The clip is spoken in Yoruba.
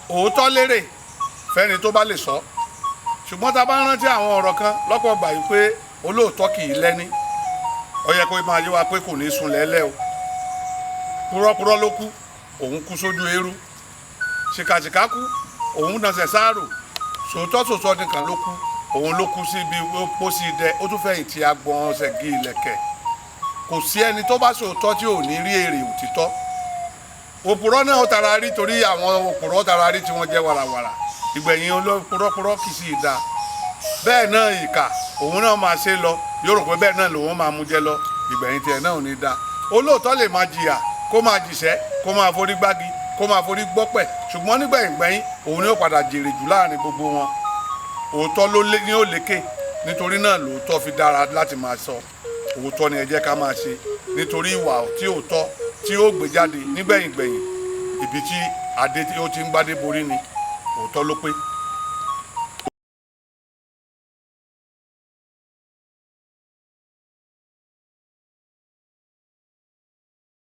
Òótọ́ lérè fẹ́ni tó bá lè sọ, ṣùgbọ́n tá a bá rántí àwọn ọ̀rọ̀ kan lọ́pọ̀ gbà yìí pé olóòótọ́ kì í lẹ́ni, ó yẹ kó máa yé wa pé kò ní sun lẹ́lẹ́ o. Purọ́purọ́ ló kú, òun kú sójú eérú. Ṣìkàṣìkà kú, òun nàṣẹ sáàrò. Sòótọ́ sòótọ́ nìkan ló kú, òun ló kú síbi pósí idẹ, ó tún fẹ̀yìntì agbọ̀n ṣẹ̀gí ìlẹ̀kẹ̀. Kò sí ẹni tó bá sòótọ́ tí ò ní rí èrè òtítọ́. Òpùrọ́ náà ó tara rí, torí àwọn òpùrọ́ tara rí tí wọ́n jẹ́ wàràwàrà. Ìgbẹ̀yìn olópùrọ́pùrọ́ kì í sì da bẹ́ẹ̀ náà. Ìkà òun náà máa ṣe lọ, yóò rò pé bẹ́ẹ̀ náà lòun máa mú jẹ lọ, ìgbẹ̀yìn tiẹ̀ náà ò ní da. Olóòótọ́ lè máa jìyà, kó máa jìṣẹ́, kó máa forí gbági, kó máa forí gbọ́pẹ̀, ṣùgbọ́n nígbẹ̀yìngbẹ̀yìn òun ni ó padà jèrè jù láàrin gbogbo wọn. Òótọ́ ló lé ní ó lékè. Nítorí náà lóòótọ́ fi dára láti máa sọ. Òótọ́ ni ẹ jẹ́ ká máa ṣe, nítorí ìwà tí òótọ́ tí ó gbé jáde nígbẹ̀yìngbẹ̀yìn, ibi tí adé tí ó ti ń gbádé borí ni. Òótọ́ ló pé.